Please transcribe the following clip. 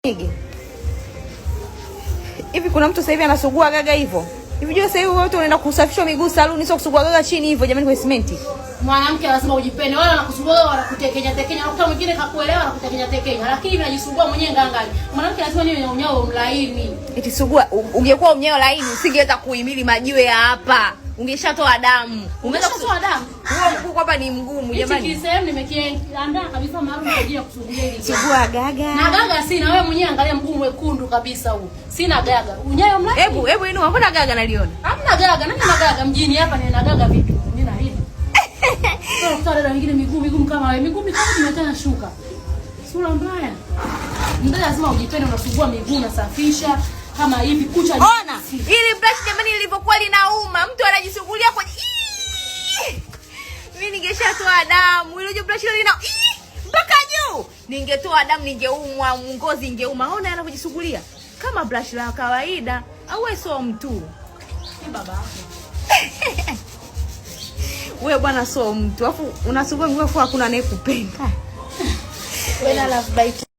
Nige. Hivi kuna mtu sasa hivi anasugua gaga hivyo? Hivi jua sasa hivi wote unaenda kusafishwa miguu saluni, sio kusugua gaga chini hivyo jamani, kwa simenti. Mwanamke lazima ujipende. Wale wanakusugua wanakutekenya tekenya. Unakuta mwingine kakuelewa anakutekenya tekenya. Lakini mimi najisugua mwenyewe ngangari. Mwanamke lazima niwe na unyao mlaini. Eti sugua, ungekuwa unyao laini usingeweza kuhimili majiwe ya hapa. Ungeshatoa damu. Ungeweza kutoa damu. Huo mguu kwamba ni mgumu jamani. Hichi kisehemu nimekiandaa kabisa maalum kwa ajili ya kusugulia hili. Sugua gaga. Na gaga sina, wewe mwenyewe angalia mguu mwekundu kabisa huu. Sina gaga. Unyayo mlaini. Hebu hebu inua, mbona gaga naliona? Hamna gaga. Nani na gaga mjini hapa nina gaga vipi? Mimi na hivi. Sasa dada wengine miguu migumu kama wewe, miguu mikavu imetana shuka. Sura mbaya. Mdada lazima ujipende, unasugua miguu, unasafisha kama hivi kucha. Ona, ili brush jamani lilivyokuwa linauma, mtu anajisugulia kwenye. Mimi ningeshatoa damu. Ile brush lina mpaka juu. Ningetoa damu, ningeumwa, ngozi ingeuma. Ona anavyojisugulia kama brush la kawaida, au wewe sio mtu? Ni baba yako. Wewe bwana sio mtu. Alafu unasugua miguu afu hakuna anayekupenda. Wena love bite.